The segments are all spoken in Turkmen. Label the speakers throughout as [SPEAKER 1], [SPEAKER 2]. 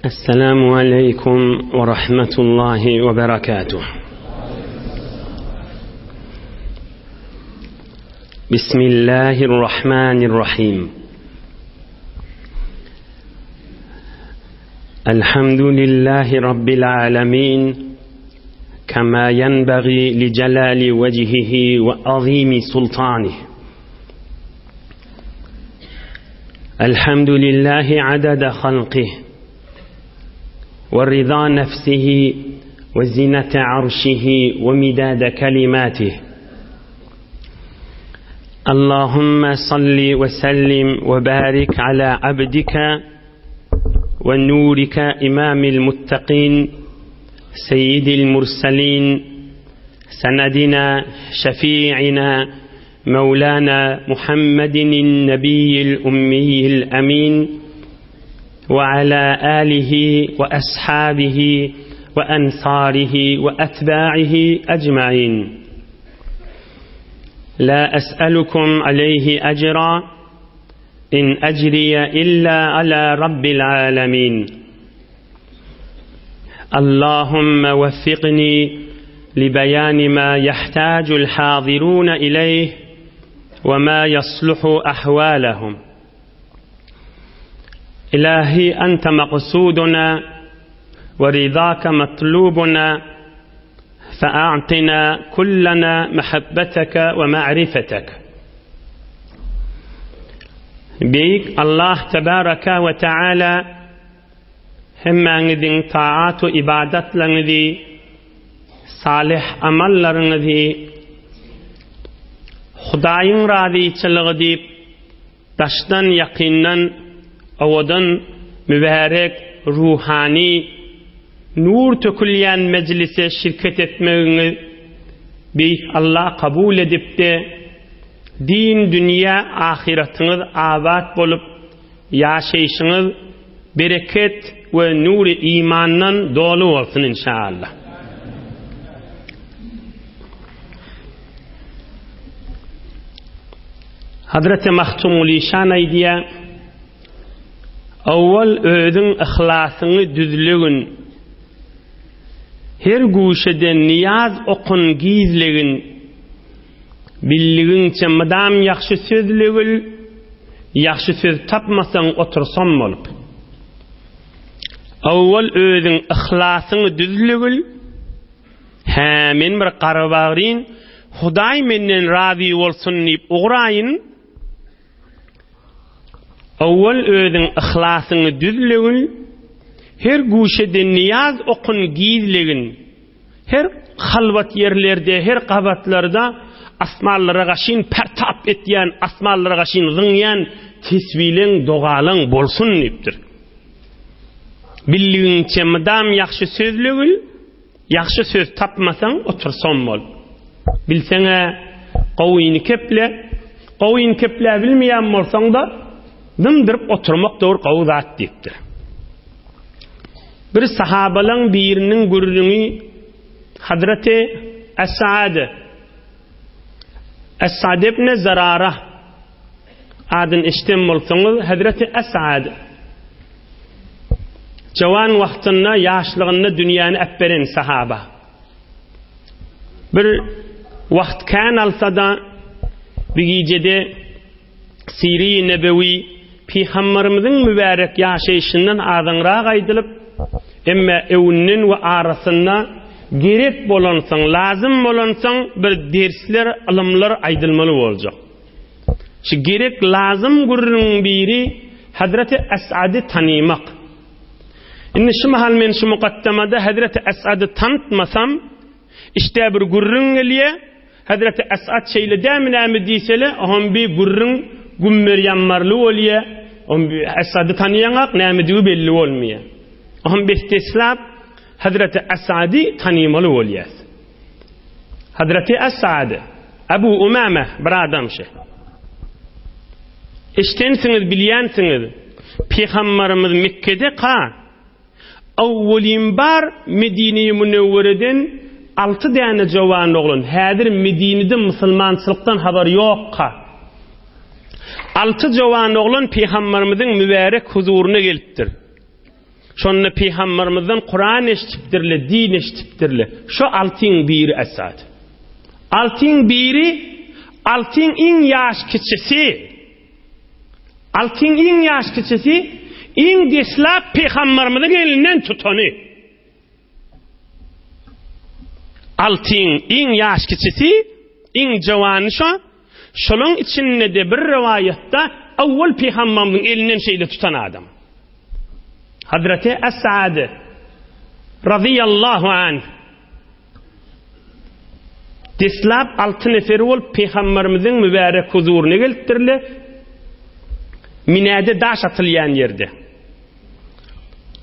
[SPEAKER 1] السلام عليكم ورحمة الله وبركاته بسم الله الرحمن الرحيم الحمد لله رب العالمين كما ينبغي لجلال وجهه وعظيم سلطانه الحمد لله عدد خلقه ورضا نفسه وزنة عرشه ومداد كلماته اللهم صل وسلم وبارك على عبدك ونورك إمام المتقين سيد المرسلين سندنا شفيعنا مولانا محمد النبي الأمي الأمين وعلى آله وأصحابه وأنصاره وأتباعه أجمعين لا أسألكم عليه أجرا إن أجري إلا على رب العالمين اللهم وفقني لبيان ما يحتاج الحاضرون إليه وما يصلح أحوالهم إلهي أنت مقصودنا ورضاك مطلوبنا فأعطنا كلنا محبتك ومعرفتك Beýik Allah tebaraka we taala hemmäňiziň taat we ibadatlaryňyzy, salyh amallaryňyzy Hudaýyň razyçylygy diýip daşdan ýakyndan owadan mübärek ruhany nur tökülýän mejlise şirket etmegiňiz Beýik Allah kabul edipdi. Din dünýä ahyratyňyz abat bolup ýaşaýşyňyz bereket we nury imandan doly bolsun inşallah. Hazreti Magtymguly şan aýdýar, Owwal özüň yhlasyňy düzlegin, Her guşede nyýaz okun gizlegin, Bildigiňçe mydam ýagşy sözlegil, Ýagşy söz tapmasaň otursam bolup. Owwal özüň yhlasyňy düzlegil, Hä, men bir garabagryn, Hudaý menden razy bolsun diýip ugraýyn. Owwal özüň yhlasyňy düzlegil, Her guşede nyýaz okun gizlegin. Her halwat ýerlerde, her gabatlarda asmanlara gaşyn pertap etýän, asmanlara gaşyn zyňýan tesbileň, dogalaň bolsun diýipdir. Bildigiňçe mydam ýagşy sözlegil, ýagşy söz tapmasaň otursam bol. Bilseň-ä gowyny keple, gowyny kepläbilmeýän bolsaň-da, dymdyryp oturmak dogry gowy zat diýipdir. Bir sahabalaň biriniň gürrüňi Hazreti Esad Esad ibn Zarara adyny eşiden bolsaňyz Hazreti Esad jawan wagtynda ýaşlygynda dünýäni äpberen sahaba. Bir wagt kän alsa-da bir gijede Siri-i Nebewi Pygamberimiziň mübärek ýaşaýşyndan azyňrak aýdylyp, emme öwünden we arasynda gerek bolansoň, lazym bolansoň bir dersler, ylymlar aýdylmaly boljak. Şu gerek, lazym gürrüňiň biri Hazreti Esady tanymak. Indi şu mahal men şu mukaddamada Hazreti Esady tanytmasam, Işdä bir gürrüň gelýä, Hezreti Esat şeýle dämi näme diýsele, oňam bi gürrüň gümmer-ýammarly bolýa, oňam bi Esady tanaýaňak, nämedigi belli bolmaýa. Oňam bes deslap Hezreti Esady tanymaly bolýas. Hezreti Esad, Abu Umame bir adam şe. Eşdensiňiz, bilýänsiňiz, Pygambarymyz Mekgede ka, Owwelin bar Medine-i Münewwereden alty däne jowan oglan, häzir Medinede musulmançylykdan habar ýokka, alty jowan oglan Pygamberimiziň mübärek huzuryna gelipdir. Şonda Pygambermizden Kuran eşitipdirle, din eşitipdirle. Şo altyň biri Esad. Altyň biri, altyň iň ýaş kiçisi. Altyň iň ýaş kiçisi, iň deslap Pygamberimiziň elinden tutany. Altyň iň ýaş kiçisi, iň jowany şo. Şolaň içinde-de bir rowaýatda awwal Pygamberimiziň elinden şeýle tutan adam. Hazreti Esad razyýallahu anh deslap alty neferi bolup Pygamberimiziň mübärek huzuryna gelipdirler. Minäde daş atylýan ýerde.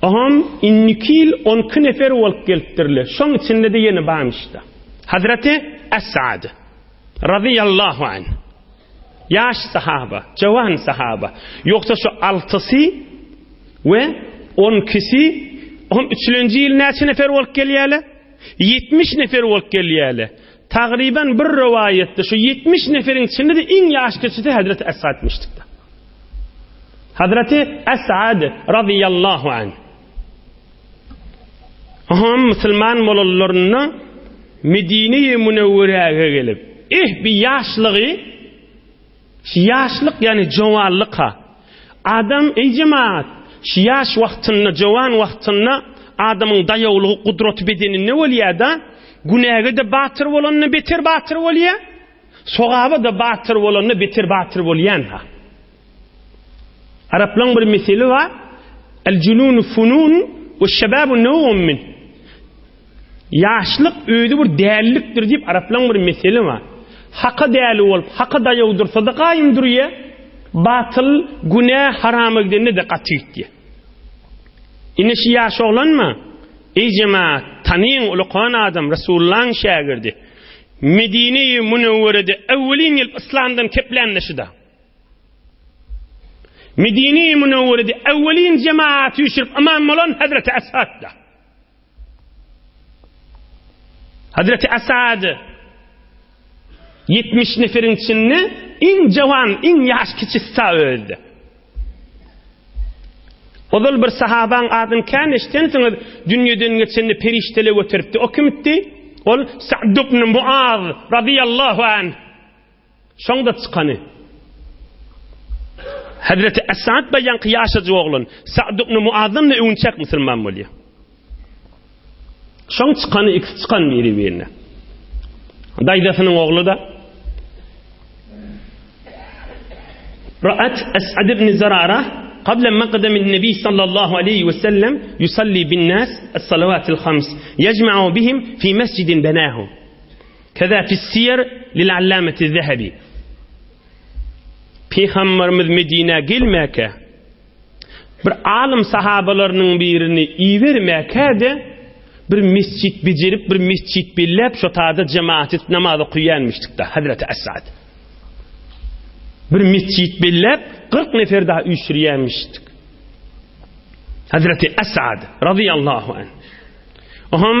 [SPEAKER 1] Oňam indiki ýyl on iki nefer bolup gelipdirler. Şoň içinde-de ýene barmyş-da. Hazreti Esad razyýallahu anh. Ýaş sahaba, jawan sahaba. Ýogsa şu altysy we on ikisi, oňam üçülenji ýyl näçe nefer bolup gelýärler? 70 nefer bolup gelýärler. Tagryban bir rowaýatda şu 70 neferiň içinde-de iň ýaş kiçisi Hazreti Esad-mişdikde. Hazreti Esad razyýallahu anh. Oňam musulman bolanlarynda Medine-i Münewweräge gelip, eh bi ýaşlygy, şu ýaşlyk ýagny jowanlyk-ha. Adam, eý jemagat, şu ýaş wagtynda, jowan wagtynda adamyň daýawlygy, gudraty bedeninde bolýar-da, günäge-de batyr bolanda beter batyr bolýar, sogaba-da batyr bolanda beter batyr bolýan-ha. Araplaň bir meseli bar, El-jununu funun we şebabu new'un min. Ýaşlyk özi bir dälilikdir diýip araplaň bir meseli bar. Haka däli bolup, haka daýaw dursa-da gaýym durýar, batyl, günä, harama gidende-de gaty gitýär. Ine şu ýaş oglanma? Eý jemaat, tanyň ulukan adam, Resulullahyň şägirdi. Medine-i Münewwerede öwwelin gelip yslamdan keplän-de şuda. Medine-i Münewwerede öwwelin jemaat üýşürip ymam bolan Hazreti Esad-da. Hazreti Esad 70 neferiň içinde iň jawan, iň ýaş kiçisi ta özdi. Ozal bir sahabaň adyny kän eşdensiňiz, dünýeden geçende perişdeler göteripdi. O kimdi? Ol Sa'd ibn Muaz radiyallahu anh. Şoň-da çykany. Hezreti Esad baý ýaňky ýaşajyk oglan, Sa'd ibn Muazdan-da öňçäk musulman bolýar. Şoň çykany ikisi çykan biri-birine. Daýzasynyň ogly-da. Ra'at Esad ibn Zarara qabla maqdamin Nebi sallallahu aleyhi ve sellem yusalli bin nas es-salavatil hams yecma'u bihim fi mescidin benahu. Keza fis-siýer lil-allameti-Zehebi. Pygamberimiz Medinä gelmäkä, bir alym sahabalarynyň birini ibermäkä-de, bir mesjit bejerip, bir mesjit belläp, şo taýda jemaat edip namaz okaýanmyşdyk-da, Hazreti Esad. Bir mesjit belläp, 40 nefer daha üýşürýänmişdik. Hazreti Esad radiyallahu anh. Oňam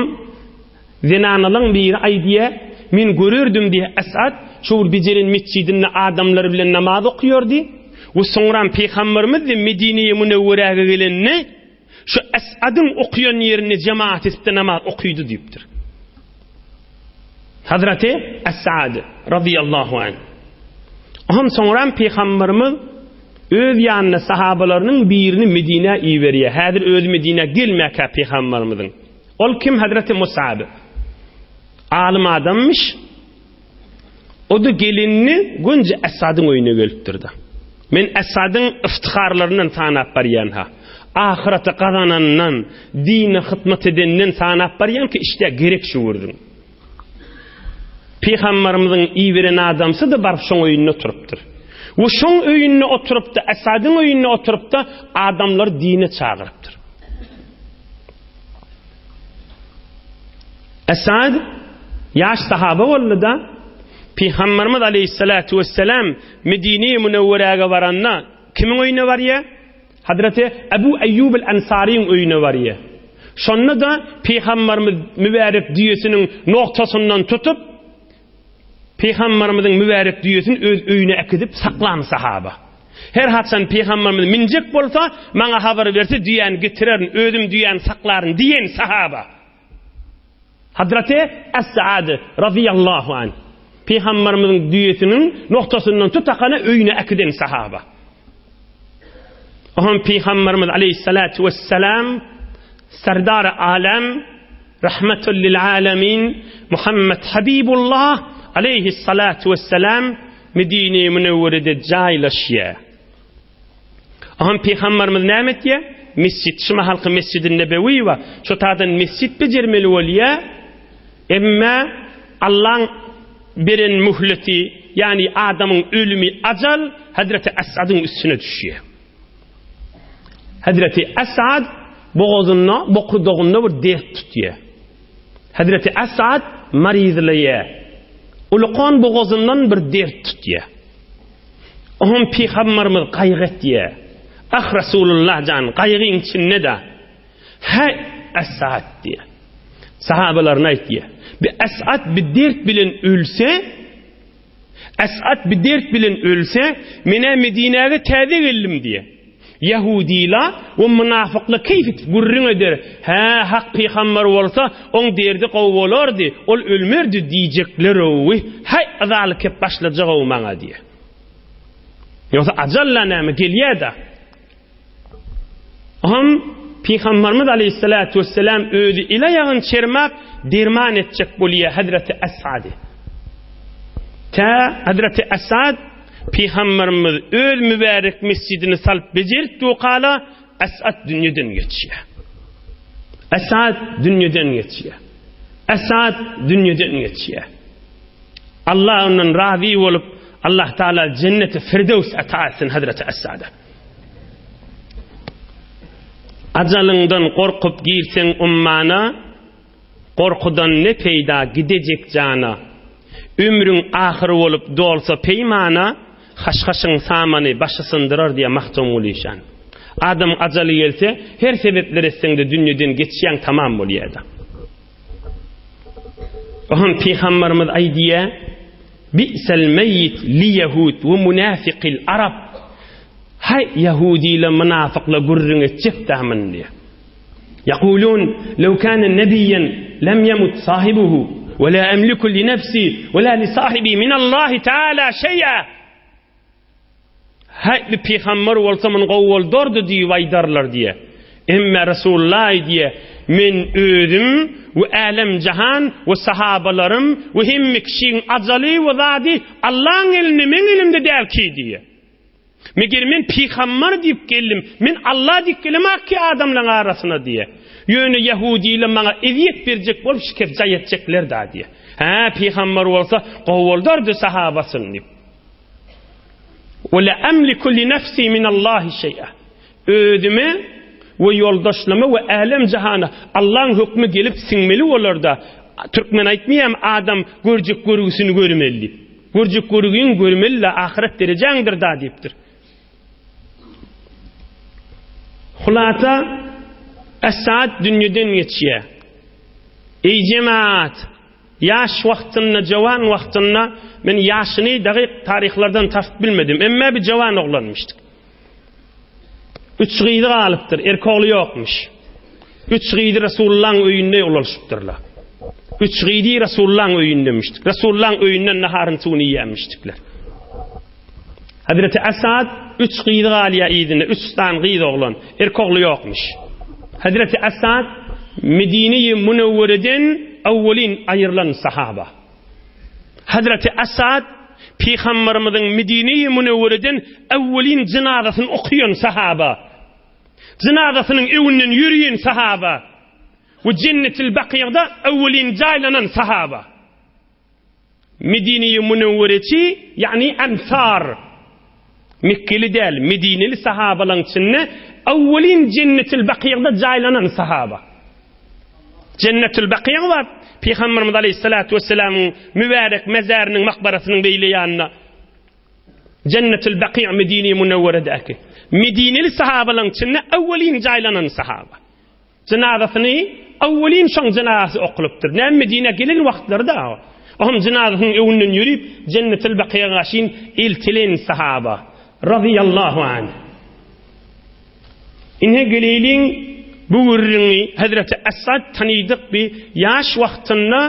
[SPEAKER 1] Zenanalaň biri aýdýar, Men görerdim diýýär, Esad şo bir bejeren metjidinde adamlar bilen namaz okaýardy we soňram Pygamberimiz de Medine-i Münewweräge gelende şu Esadyň okaýan ýerinde jemaat edip-de namaz okydy diýipdir. Hazreti Esad razyýallahu anh. Oňam soňram Pygamberimiz öz ýanyna sahabalarynyň birini Medinä iberýär. Häzir özi Medinä gelmäkä Pygamberimiziň. Ol kim Hazreti Musab. Alym adammyş. O-da gelinini gönje Esadyň öýüne gelipdir-de. Men Esadyň iftiharlaryndan sanap barýan ha. Ahyrete gazanandan, dine hytmat edenden sanap barýan ki işde gerek şu gürrüň. Pygamberimiziň iberen adamsy-da baryp şoň öýünde oturypdyr. We şoň öýünde oturyp-da, Esadyň öýünde oturyp-da adamlary dine çagyrypdyr. Esad ýaş sahaba boldy-da, Pygamberimiz aleyhissalatu vesselam Medine-i Münewweräge baranda kimiň öýüne barýar? Hazreti Ebu Eýýub el-Ensaryň öýüne barýar. Şonda-da Pygamberimiz mübärek düýesiniň nogtasyndan tutup, Pygamberimiziň mübärek düýesini öz öýüne äkidip saklan sahaba. Her haçan Pygamberimiz minjek bolsa, maňa habar berse düýäni getirerin, özüm düýäni saklaryn diýen sahaba. Hazreti Es'ad razyýallahu anh Pygamberimiziň düýesiniň nogtasyndan tutakana öýüne äkiden sahaba. Oňam Pygamberimiz aleyhissalatu vesselam Serdar alem Rahmetul lil alemin Muhammed Habibullah aleyhissalatu vesselam Medine-i Münewwerede jaýlaşýar. Oňam Pygamberimiz näme etýär? Mesjit, şu mahalky Mesjidi Nebewi bar. Şo taýdan mesjit bejermeli bolýar. Emma Allaň beren mühleti, ýagny adamyň ölümi, ajal Hazreti Asadyň üstüne düşýär. Hazreti Asad bogazynda, bokurdagynda bir dert tutýar. Hazreti Asad maryzlaýar. Ulukan bogazyndan bir dert tutýar. Oňam pygambarymyz gaýgy etýär. Ah Rasulullah jan, gaýgyň içinde-de. Häý, Esad diýýär. Sahabalaryna aýtýar. Bi Esad bi dert bilen ölse, Esad bi dert bilen ölse, men-ä Medinäge täze geldim diýýär. Ýahudila we mynafykla keýf etip gürrüň eder, Hä, hak pygamber bolsa, oň derdi gowy bolardy, ol ölmerdi diýjekler-ow, häý, yzaly kep başlajag-ow maňa diýýär. Ýogsa ajal-la näme, gelýär-dä. Oňam Pygamberimiz aleyhissalatu vesselam özi el-aýagyny çermäp derman etjek bolýar Hazreti Esady. Tä Hazreti Esad Pygamberimiz öz mübärek mesjidini salyp bejerip dukala Esad dünýeden geçýär. Esad dünýeden geçýär. Esad dünýeden geçýär. Allah ondan razy bolup, Allah Taala jenneti Firdevs ata etsin Hazreti Esada. Ajalyňdan gorkup girseň ummana, Gorkudan ne peýda gidejek jana. Ömrüň ahyry bolup dolsa peýmana, Haşhaşyň samany başy syndyrar diýýär Magtymguly işan. Adamyň ajaly gelse, her sebepler etseň-de dünýeden geçýäň tamam bolýar-da. Oňam pygamberimiz aýdýar, Bi'sel meýit li ýehud we munafikil arap. Haý, ýahudile, mynafykla gürrüň etjek dämin diýýär. Ýakulun, lew kana nebiýen lem ýemut sahibuhu we la emliku li nefsi we la li sahibi minallahi taala şeý'a. Haý, bir pygamber bolsa muny gowy boldurdy diýip aýdarlar diýýär. Emme Resulullah aýdýar, Men özüm we älem-jahan we sahabalarym we hemme kişiň ajaly we zady Allaň elinde, meň elimde däl ki diýýär. Meger men pygambar diýip geldim, men Alla diýip gelemak ki adamlaryň arasyna diýýär. Ýöne ýahudylar maňa ezýet berjek bolup şikes jaý etjekler da diýýär. Hä, pygamber bolsa gowy boldardy sahabasyny diýip. Ve la emliku li nefsi min Allahi şey'a. Özüme we ýoldaşlaryma we älem jahana Allaň hökmi gelip siňmeli bolarda. Türkmen aýtmaýarmy adam görjek görgüsini görmeli diýip. Görjek görgüňi görmeli-la ahyret derejäňdir da diýipdir. Hulasa Esad dünýeden geçýär. Eý jemaat! Ýaş wagtynda, jowan wagtynda, men ýaşyny dagyk taryhlardan tapyp bilmedim. Emmä bir jowan oglanmyşdyk. Üç gyzy galypdyr, erkek ogly ýokmuş. Üç gyzy Resulullahyň öýünde ulalşypdyrlar. Üç gyzy Resulullahyň öýündemişdik. Resulullahyň öýünden naharyny suwuny iýýärmişdikler. Hazreti Asad üç gyzy galýar yzynda, üç sany gyz oglan, erkek ogly ýokmuş. Hazreti Asad Medine-i Münewwereden awwelin aýrylan sahaba. Hazreti Asad Pygamberimiziň Medine-i Münewwereden awwelin jynazasyny okaýan sahaba. Jynazasynyň öňünden ýöreýän sahaba we Jennetil Bakyýada awwelin jaýlanan sahaba. Medine-i Münewwereçi, ýagny Ensar, Mekgeli däl, Medineli sahabalaryň içinde awwelin Jennetil Bakyýada jaýlanan sahaba. Jennetil Bakyýa bar, Pygamberimiz aleýhissalatu wesselamyň mübärek mezarynyň makbarasynyň beýle ýanynda. Jennetil Bakyýa Medine-i Münewweredäki. Medineli sahabalaryň içinde awwelin jaýlanan sahaba. Jynazasyny awwelin şoň jynazasy okulypdyr. Näme Medinä gelen wagtlary-da o. Oňam jynazasynyň öňünden ýörüp, Jennetil Bakyýa gaşyn eltilen sahaba. Razyýallahu anh. Ine geleýliň bu gürrüňi Hezreti Esad tanydyk bi ýaş wagtynda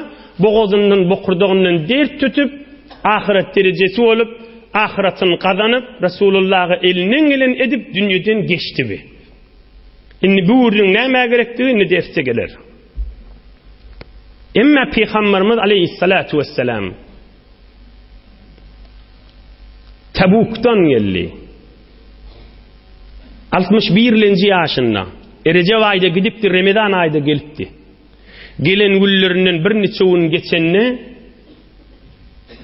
[SPEAKER 1] bogazyndan bokurdagyndan dert tutup ahyret derejesi bolup ahyratyny gazanyp Resulullaha elinden gelen edip dünýeden geçdi bi. Indi bu gürrüň nämä gerekdigi indi dersde geler. Emma Pygamberimiz aleýhissalatu wesselam Tabukdan geldi. 61-lenji ýaşynda Rejep aýda gidipdi, Remezan aýda gelipdi. Gelen günlerinden birniçe gün geçende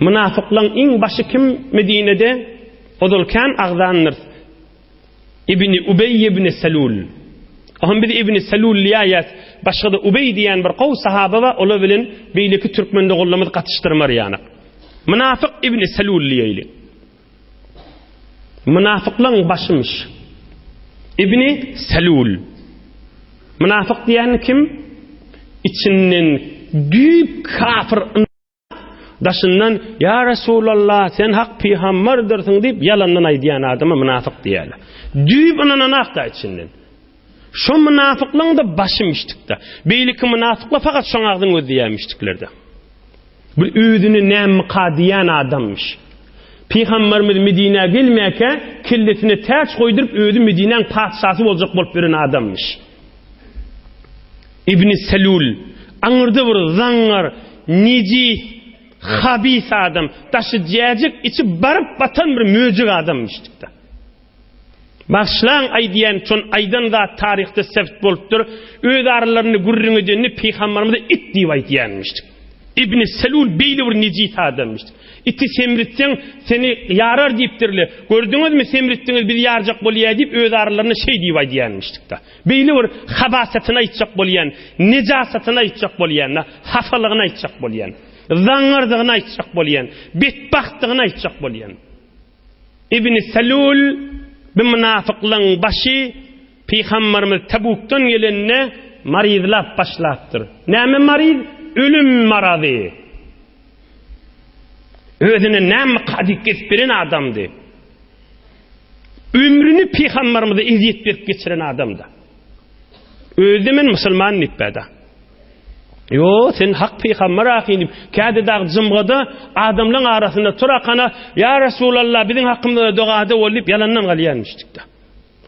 [SPEAKER 1] mynafyklaryň iň başy kim Medinede? Ozal kän agzandyr. Ibni Ubeý ibni Selul. Oňa biz Ibni Selul diýýäs. Başga-da Ubeý diýen bir gowy sahaba bar, olar bilen beýleki türkmen doganlarymyz gatyşdyrmar ýaly. Mynafyk Ibni Selul diýeýli. Mynafyklaryň başymyş. Ibni Selul. Mynafyk diýen kim? Içinden düýp kafir Daşyndan, Ýa Resulallah, sen hak pygamberdyrsyň diýip, ýalandan aýdýan adama mynafyk diýýärler. Düýp ynananak-da içinden. Şo mynafyklaryň-da başy müşdikde. Beýleki mynafyklar fakat şoň agzyny gözleýär müşdiklerde. Bir özüni nämyka diýýän adammyş. Pygamberimiz Medinä gelmäkä kellesine täç goýduryp özi Medinäň patyşasy boljak bolup ýören adammyş. Ibni Selul, aňyrda bir zaňňar, nejis, habis adam, daşy jäjek, içi baryp batan bir möjek adamyşdykda. Bagyşlaň aýdýan, şon aýdan zat taryhda sebt bolupdyr, öz aralarynda gürrüň edende pygamberimize it diýip aýdýanmyşdyk. Ibni Selul beýle bir nejis adamyşdyk. Iti semritseň, seni ýarar diýipdirler. Gördüňizmi, semritdiňiz, bizi ýarjak bolýar diýip öz aralarynda şeý diýip aýdýanmyşdykda. Beýle bir habasatyny aýtjak bolýan, nejasatyny aýtjak bolýan-da, hapalygyny aýtjak bolýan, zaňňardygyny aýtjak bolýan, betbagtdygyny aýtjak bolýan. Ibn Selul bu mynafyklaryň başy Pygamberimiz Tabukdan gelende maryzlap başlapdyr. Näme maryz? Ölüm marazy. Özüne näme kadyk kesip beren adamdy. Ömrüni Pygamberimize ezýet berip geçiren adamda. Özi men musulman diýip bäda. Yo, sen hak pygamber ahy diýip, käde dag jymgada adamlaryň arasynda turakana, ýa Resulallah biziň hakymyzda dogada bol diýip ýalandan galýarmyşdykda.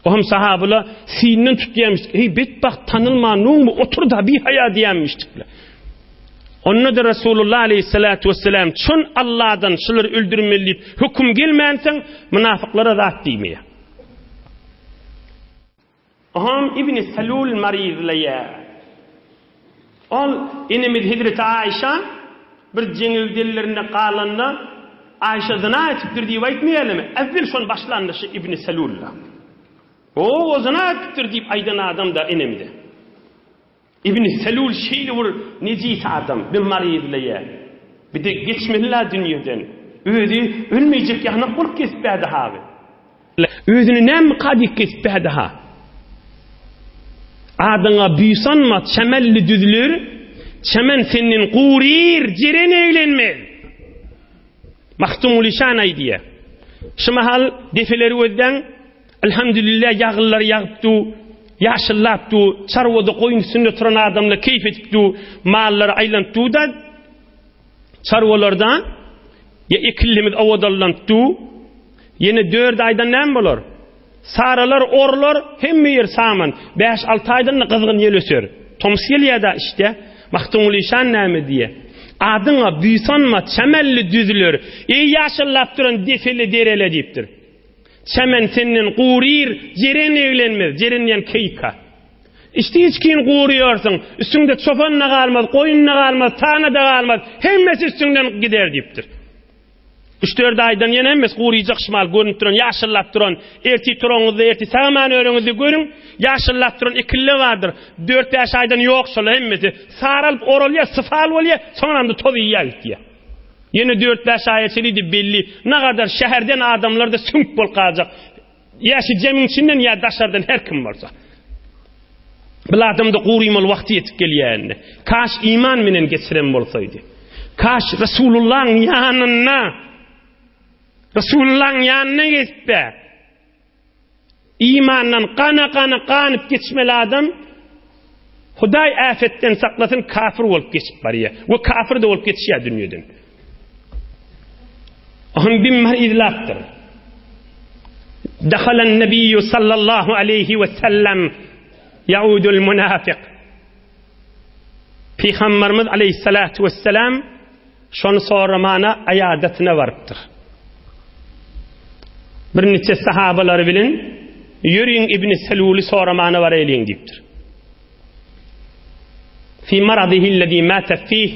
[SPEAKER 1] O hem sahabylar sinden tutýarmyş. Eý betbagt tanylman nuňmy otur da bihaýa diýýärmişdikler. Onda-da Resulullah aleyhissalatu vesselam çün Allahdan şulary öldürmeli diýip höküm gelmänsoň mynafyklara zat diýmeýär. Oňam Ibn Selul maryzlaýar. Ol enemiz Hezreti Aýşa bir jeňewde ellerinde galanda Aýşa zyna etipdir diýip aýtmaýarlarmy? Äwwel şony başlanda şu Ibn Selul-da. O, o zyna etipdir diýip aýdan adam-da enemize. Ibn Selul şeýle bir nejis adam, bir maryzlaýar. Bir-de geçmeli-la dünýeden. Özi ölmeýjek ýanak bolup gezip bärde haby. Özüni nämika diýip gezip bärde ha. Adyňa buýsanma çemenli düzler, çemen senden guryr, jeren eglenmez. Magtymguly şan aýdýar. Şu mahal depeleri gözläň, Elhamdülillah ýagynlar ýagyp du, ýaşyllap du, çarwada goýun üstünde turan adamlar keýp edip du, mallary aýlanyp du da, çarwalarda ýa ekinlimiz owadallanyp du, ýene dört aýdan näme bolar? Saralar, orlar, hemme ýer saman. Bäş-alty aýdan-da gyzgyn ýel öser. Tomus gelýär-dä işte. Magtymguly şan näme diýýär? Adyňa buýsanma, çemenli düzler, eý ýaşyllap duran depeli derele diýipdir. Çemen senden guryr, jeren eglenmez, jeren diýen keýika. Içdi içgin guryarsyň, üstüňde çopan-da galmaz, goýun-da galmaz, tana-da galmaz, hemmesi üstüňden gider diýipdir. Üç-dört aýdan ýene hemmesi guryjak şymal görnüp duran, ýaşyllap duran, ertir turaňyzda, ertir sag-aman öreňizde görüň, ýaşyllap duran ekiller bardyr. Dört-bäş aýdan ýok şolar hemmesi. Saralyp oralýar, sypal bolýar, soňram-da toz iýýär gitýär. Ýene dört-bäş aýa çenli-de belli, nagadar şäherden adamlar-da süňk bolup galjak. Ýa şu jemiň içinden, ýa daşardan her kim bolsa. Bil adamda gurymaly wagty ýetip gelýär indi. Kaş iman menen geçiren bolsaydy. Kaş Resulullahyň ýanynda Resulullahyň ýanyna geçse. Imandan gana-gana ganyp geçmeli adam Hudaý äfetden saklasyn kafir bolup geçip barýar we kafir-de bolup geçýär dünýeden. Ohm bimmar yzlapdyr. Dahalan Nebiýu sallallahu aleýhi we sellem ýaudul munafik. Pygamberimiz aleýhissalatu wesselam şony soramana aýadatyna barypdyr. Bir niçe sahabalary bilen ýörüň Ibn Seluly soramana baraýlyň diýipdir. Fi maradihi allazi mata fih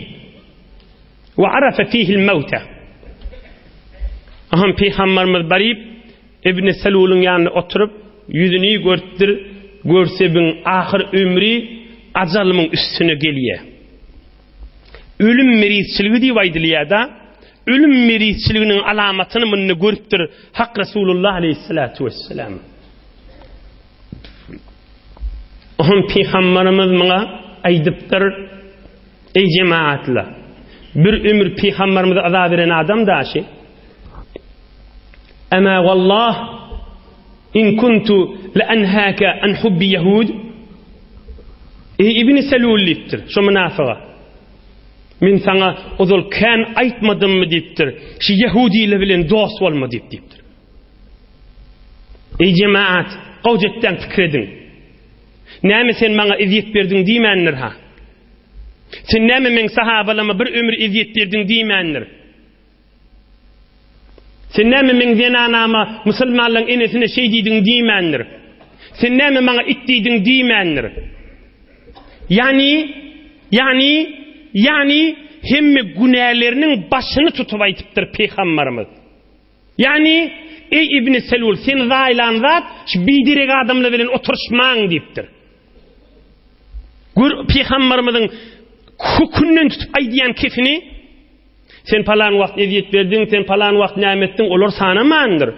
[SPEAKER 1] we arafa fihi al-mauta. Aham Pygamberimiz baryp Ibn Selulyň ýanynda oturyp, ýüzüni görüpdir, görse biň ahyr ömri ajalymyň üstüne gelýär. Ölüm merizçiligi diýip aýdylýar-da, ölüm merizçiliginiň alamatyny munda görüpdir Hak Resulullah aleyhissalatu vesselam. Ohm Pygamberimiz muňa aýdypdyr, Eý jemaatlar, bir ömür Pygamberimize yza beren adam daşy. Ema wallah in kuntu la anhaka an hubbi yahud. Eý Ibn Selul diýipdir, şo mynafyga. Men saňa ozal kän aýtmadymmy diýipdir. Şu ýehudiler bilen dost bolma diýip diýipdir. Eý jemaat, gowjetden pikir ediň. Näme sen maňa ezýet berdiň diýmändir ha? Sen näme meň sahabalama bir ömür ezýet berdiň diýmändir? Sen näme meň zenanama, musulmanlaryň enesine şeý diýdiň diýmändir? Sen näme maňa it diýdiň diýmändir? Ýagny, ýagny, ýagny hemme günäleriniň başyny tutup aýdypdyr pygambarymyz. Ýagny, eý Ibn Selul, seni zaýalan zat şu biderek adamlar bilen oturyşmaň diýipdir. Gör pygambarymyzyň kökünden tutup aýdýan kefini. Sen palan wagt ezýet berdiň, sen palan wagt näme etdiň, olar sanamandyr.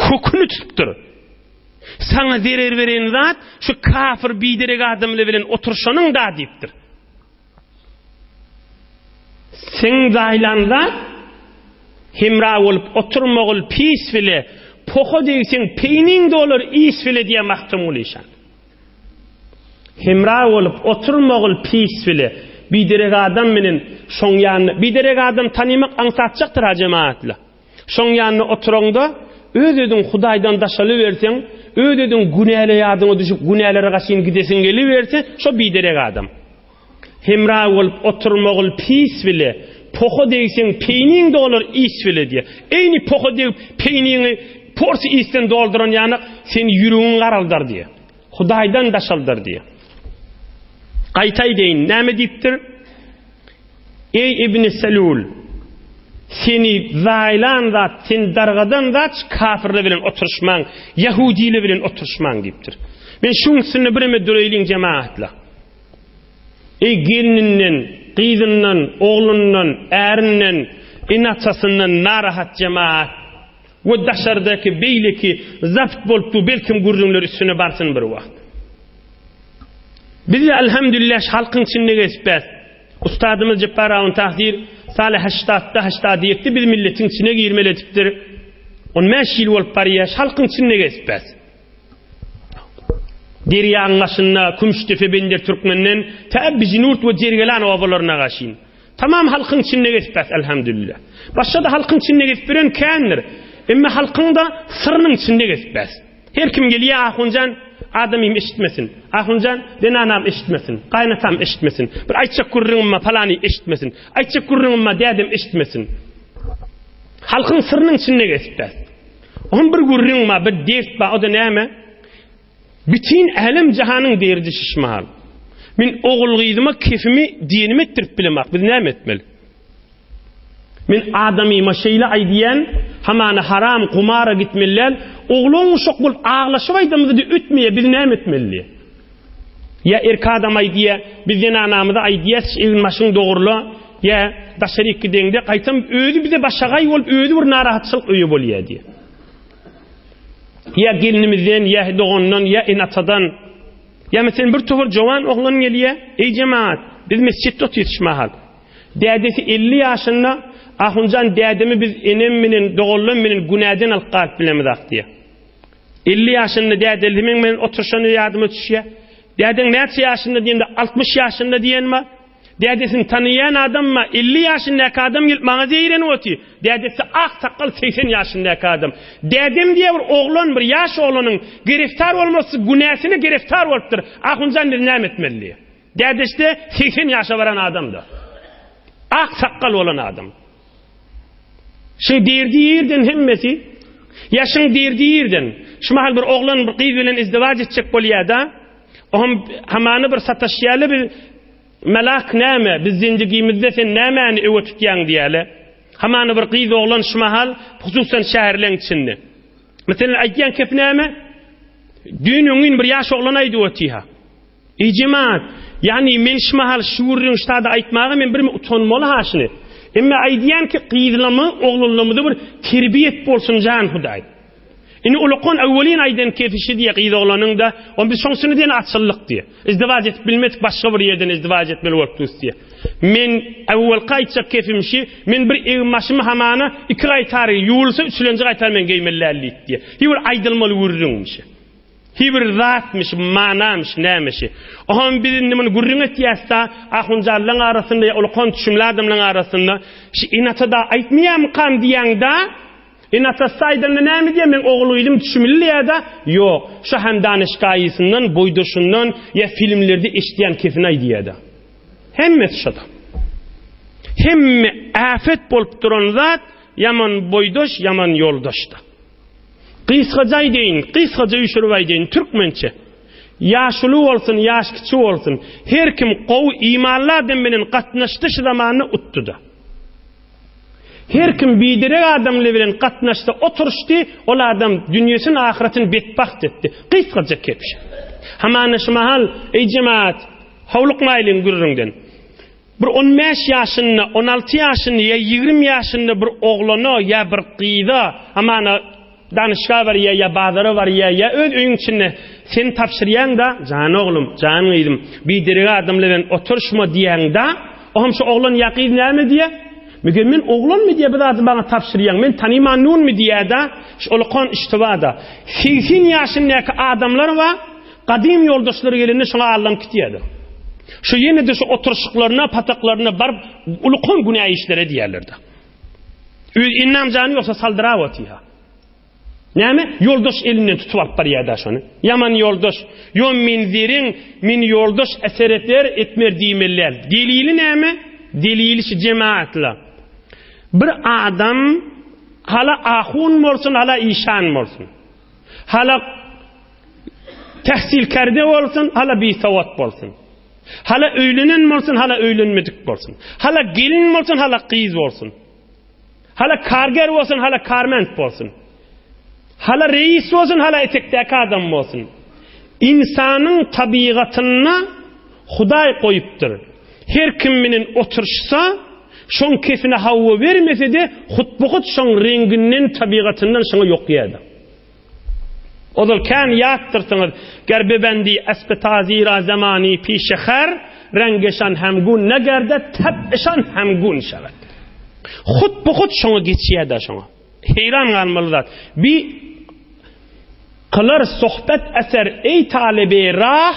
[SPEAKER 1] Köküni tutupdyr. Saňa zerer beren zat şu kafir biderek adamlar bilen oturyşanyň da diýipdir. Seň zaýlan zat hemra bolup oturmagyl pis bile, poha degseň peýniň dolar is bile diýýär Magtymguly işan. Hemra bolup oturmagyl pis bile, biderek adam menen şoň ýanynda, biderek adam tanymak aňsatjakdyr ha jemagatla. Şoň ýanynda oturaňda öz-özüň Hudaýdan daşalyberseň, öz-özüň günäle ýadyňa düşüp günälere gaşyn gidesiň geliberse, şo biderek adam. Hemra bolup oturmagyl pis bile, poha degseň peýniň dolar is bile diýýär. Eýni poha degip peýniňi porsy isden dolduran ýanak seni ýüregiňi garaldar diýýär. Hudaýdan daşaldar diýýär. Gaýta aýdaýyn, näme diýipdir? Eý Ibn Selul! Seni zaýlan zat, seni dargadan zat şu kafirler bilen oturyşmaň, ýahudiler bilen oturyşmaň diýipdir. Men şuň üstünde bireme duraýlyň jemagatlar. Eý gelninden, gyzyndan, oglundan, ärinden, ene-atasyndan narahat jemagat we daşardaky beýleki zabt bolup dur belkim gürrüňler üstüne barsyn bir wagt. Biz elhamdülillah halkyň içinde gezipbäs. Ustadymyz Jepbar Awun Tahir saly haştatda haştady ýetdi biz milletiň içine girmeli edipdir. On bäş ýyl bolup barýar halkyň içinde gezipbäs. Derýaň başynda Kümüşdepe Bender Türkmenden tä Bijinurt we Jergelan obalaryna gaşyn. Tamam halkyň içinde gezipbäs elhamdülillah. Başga-da halkyň içinde gezip ýören kändir. Emma halkyň-da syrynyň içinde gezipbäs. Her kim gelýär Ahunjan adamym eşitmesin. Ahunjan zenanam eşitmesin. Gaýynatam eşitmesin. Bir aýtjak gürrüňim bar palany eşitmesin. Aýtjak gürrüňim bar dädem eşitmesin. Halkyň syrynyň içinde gezipbäs. Onuň bir gürrüň bar, bir dert bar, o-da näme? Bütin älem-jahanyň derdi şişmahal. Men ogul-gyzyma kefimi diýenimi etdirip bilemak, biz näme etmeli? Men adamyma şeýle aýdýan, hamana haram, gumara gitmeli däl, oglan uşak bolup aglaşyp aýdamyzda ötmeýär, biz näme etmeli diýýär. Ýa erkek adam aýdýar, biz zenanamyza aýdýas, egin-başyňy dogrula, ýa daşaryk gideňde, gaýtam özi bize başagaý bolup, özi bir narahatçylyk öýe bolýar diýýär. Ýa gelnimizden, ýa dogandan, ýa ene-atadan. Ýa meselem bir topar jowan oglan gelýär, eý jemagat, biz mesjitde otyrys şu mahal. Dädesi 50 ýaşynda, Ahunjan dädemi biz enem menen, doganlarym menen günäden alyp galyp bilemizak diýýär. 50 ýaşynda dädeli meň bilen oturyşany ýadyma düşýär. Dädeň näçe ýaşynda diýende 60 ýaşynda diýen bar. Dädesini tanaýan adam bar. 50 ýaşyndaky adam gelip maňa zeýrenip otyr. Dädesi ak sakgal 80 ýaşyndaky adam. Dädem diýýär bir oglan, bir ýaş oglanyň gereftar bolmasy günäsine gereftar bolupdyr. Ahunjan biz näme etmeli diýýär. Dädesi-de 80 ýaşa baran adam-da. Ak sakgal bolan adam. Şuň derdi ýerden hemmesi. Ýa şuň derdi ýerden. Şu mahal bir oglan bir gyz bilen izdiwaç etjek bolýar-da. Oňam hamany bir sataşýarlar biz Melak näme, biz zindigimizde sen nämäni öwe tutýaň diýýärler. Hamany bir gyz oglan şu mahal hususan şäherleň içinde. Meselem aýdýan kep näme? Düýn öňňin bir ýaş oglan aýdyp otyha. Eý jemaat, ýagny men şu mahal şu gürrüňi şu sada aýtmaga men birmi utanmaly ha şuny. Emme aýdýan ki gyzlamy, oglanlamyza bir terbiýet bolsun jan Hudaý. Indi ulakan öwwelin aýdan kefi şi diýe gyz oglanyň da, on biz şoň üstüne diýen açyldyk diýe. Izdiwaç edip bilmedik başga bir ýerden izdiwaç etmeli bolup dus diýe. Men öwwelki aýtjak kefim şi, men bir egin başymy hamana iki gaýtar ýuwulsa üçülenji gaýtar men geýmeli däl diýip diýe. Hi bir aýdylmaly gürrüňmiş. Hi bir zatmyş, manamyş, nämişi. Oňam biz indi muny gürrüň etýäs-da, ahunjallaň arasynda ýa ulakan düşümli adamlaň arasynda, şi ene-ata-da aýtmaýarmykam diýýäň-da, ene-atasy aýdanda näme diýýär, meň ogul-gyzym düşümli diýýär-da, ýok, şu hem danyşgaýysyndan, boýdaşyndan ýa filmlerde eşidýän kesini aýdýar-da. Hemmesi şo-da. Hemme äpet bolup duran zat ýaman boýdaş, ýaman ýoldaş-da. Gysgaça aýdaýyn, gysgaça üýşürip aýdaýyn, türkmençe. Ýaşuly bolsun, ýaş kiçi bolsun, her kim gowy imanly adam bilen gatnaşdy şu zamanda utdy-da. Her kim biderek adamly bilen gatnaşsa oturyşdy, ol adam dünýesini, ahyretini betbagt etdi. Gysgaça kepşe. Hamana şu mahal, eý jemaat, howlukmaýlyň gürrüňden. Bir on bäş ýaşynda, on alty ýaşynda ýa ýigrimi ýaşynda bir oglana ýa bir gyza, hamana, danyşga barýa ýa bazara barýa ýa öz öýüň içinde sen tabşyrýaň-da, jan oglum, jan gyzym, biderek adamlar bilen oturyşma diýýäň-da, oňam şu oglan ýa gyz näme diýýä? Meger men oglanmy diýýä, bu zady maňa tabşyrýaň, men tanyman nunmy diýýä-da, şu ullakan iştiba-da. 80 ýaşyndaky adamlar bar, Gadym ýoldaşlary gelende şoňa aldanyp gitýärler. Şu ýene-de şu oturyşyklaryna, pataklaryna baryp ulukan günä işler edýärler-de. Öz ennam jany ýogsa saldyrap otyr. Näme? Ýoldaş elinden tutup alyp barýar-da şony. Ýaman ýoldaş. Ýo men zereň, men ýoldaş eser eder, etmer diýmeli däl. Delili näme? Delili şu jemaatla. Bir adam hala ahun bolsun, hala işan bolsun. Hala Tähsilkerde bolsun, hala bisowat bolsun. Hala öýlenen bolsun, hala öýlenmedik bolsun. Hala gelin bolsun, hala gyz bolsun. Hala karger bolsun, hala karment bolsun. Hala reis bolsun, hala etekdäki adam bolsun. Ynsanyň tabigatynda Hudaý goýupdyr. Her kim bilen oturyşsa, şoň kefine hawa bermese-de, hutbuhut şoň reňginden, tabigatyndan şoňa ýokýar-da. Ozal kän ýatdyrsyňyz, Ger bebendi esbi tazy ra zamany pişe her, rengeşan hemgun ne gerde, teb'işan hemgun şewed. Hut bu hut şoňa geçýär-de şoňa. Heýran galmaly zat. Bi kylar sohbet eser eý talyby rah,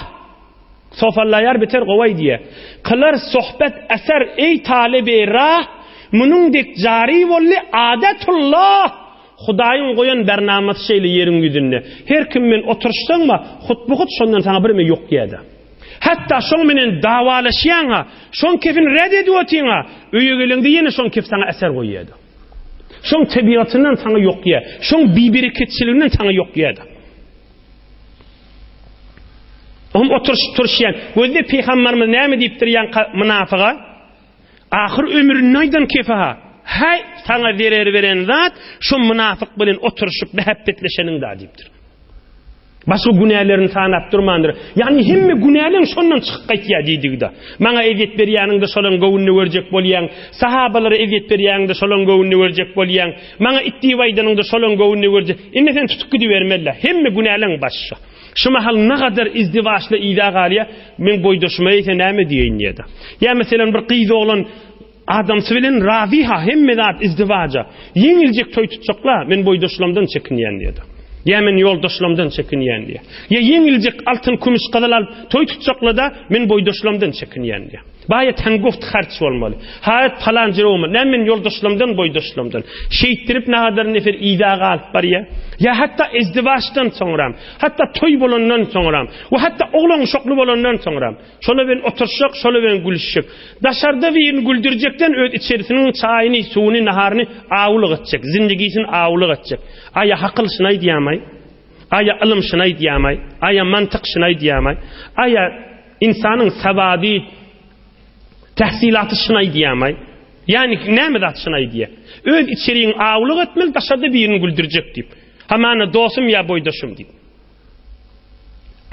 [SPEAKER 1] Sofallaýar beter gowy aýdýar. Kylar sohbet eser eý talyby rah, munuň dek jary boldy adetullah. Hudaýyň goýan bernamasy şeýle ýeriň ýüzünde. Her kim bilen oturyşsaň-ma, hutbu-hut şondan saňa birme ýok ýa-da. Hatda şoň menen dawalaşýaň-a, şoň kefini red edip otyň-a, öýe geleňde ýene şoň kefi saňa eser goýýa-da. Şoň tebigatyndan saňa ýok ýa. Şoň bibereketçiliginden saňa ýok ýa-da. Oňam oturyşyp turuşýan. Gözle pygambarymyz näme diýipdir ýaňka mynafyga? Ahyr ömründe aýdan kefi-ha. Häý, saňa zerer beren zat şo mynafyk bilen oturyşyp mähepbetleşeniň-da diýipdir. Başga günälerini sanap durmandyr. Ýagny hemme günäleň şondan çykyp gaýtýar diýdigi-de. Maňa ezýet berýäniň-de şolaň göwnüni görjek bolýaň. Sahabalara ezýet berýäniň-de şolaň göwnüni görjek bolýaň. Maňa it diýip aýdanyň-da şolaň göwnüni görjek. Indi sen tutup gidibermeli-dä. Hemme günäleň başy şo. Şu mahal nagadar izdiwaçly yza galýar, meň boýdaşyma eýse näme diýeýin diýýär-de. Ýa meselem bir gyz oglan adamsy bilen razy-ha hemme zat izdiwaja. Ýeňiljek toý tutjakla, men boýdaşlamdan çekinýän diýýär-de. Ýa men ýoldaşlamdan çekinýän diýýär. Ýa ýeňiljek altyn, kümüş, gyzyl alyp toý tutjakla-da, men boýdaşlamdan çekinýän diýýär. Baýa tangoft harç bolmaly. Haýat palan jere bolmaly. Näme men ýoldaşlamdan, boýdaşlamdan. Şeýtdirip nagadar nefer yza galyp barýar. Ýa hatda ezdiwaçdan soňram, hatda toý bolandan soňram we hatda oglan-uşakly bolandan soňram. Şola bilen oturyşjak, şola bilen gülüşjek. Daşarda birini güldürjekden öz içerisiniň çaýyny, suwuny, naharyny awulyk etjek, zindigisini awulyk etjek. Aýa hakyl şuny aýdýamaý? Aýa ylym şuny aýdýamaý? Aýa mantyk şuny aýdýamaý? Aýa ynsanyň sawady, tähsilaty şuny aýdýamaý? Ýagny näme zat şuny aýdýa? Öz içeriňi awulyk etmeli, daşarda birini güldürjek diýip. Hamana dostum ýa boýdaşym diýip.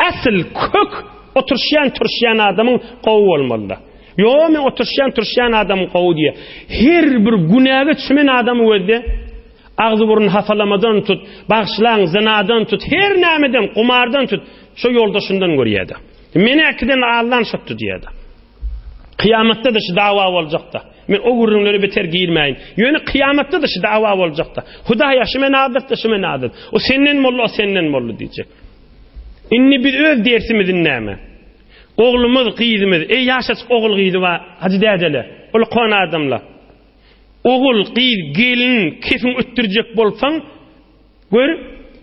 [SPEAKER 1] Asyl kök oturşýan turşýan adamyň gowy bolmalyda. Ýo men oturşýan turşýan adamyň gowy diýýär. Her bir günäge çümen adamy gözde agzy burun hafalamadan tut, bagyşlaň zynadan tut, her nämeden gumardan tut, şo ýoldaşyndan görýärde. Meni äkiden allan şotdy diýýärde. Kyýamatda-da şu dawa boljakda. Men o gürrüňlere beter girmäýin. Ýöne kyýamatda-da şu dawa boljakda. Hudaýa şu meni aldatdy, şu meni aldatdy. O senden boldy, o senden boldy diýjek. Indi biz öz dersimizi näme? Oglumyz, gyzymyz, eý ýaşajyk ogul gyzy bar, hajy dädele, ulkan adamlar. Ogul, gyz, gelin kefiň ötdürjek bolsaň, Gör,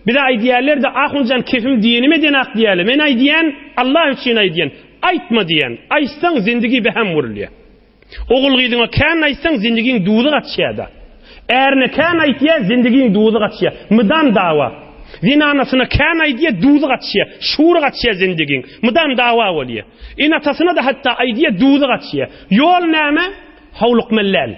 [SPEAKER 1] bize aýdýarlar-da, Ahunjan kefim diýenime denak diýýärler. Men aýdýan, Allah üçin aýdýan, aýtma diýýän. Aýtsaň, zindigi beham urulýar. Ogul-gyzyňa kän aýtsaň, zindigiň duzy gaçýar-da. Ärine kän aýtýar, zindigiň duzy gaçýar. Mydam dawa. Zenanasyna kän aýdýar, duzy gaçýar. Şury gaçýar zindigiň. Mydam dawa bolýar. Ene-atasyna-da hatda aýdýar, duzy gaçýar. Ýol näme? Howlukmaly däl.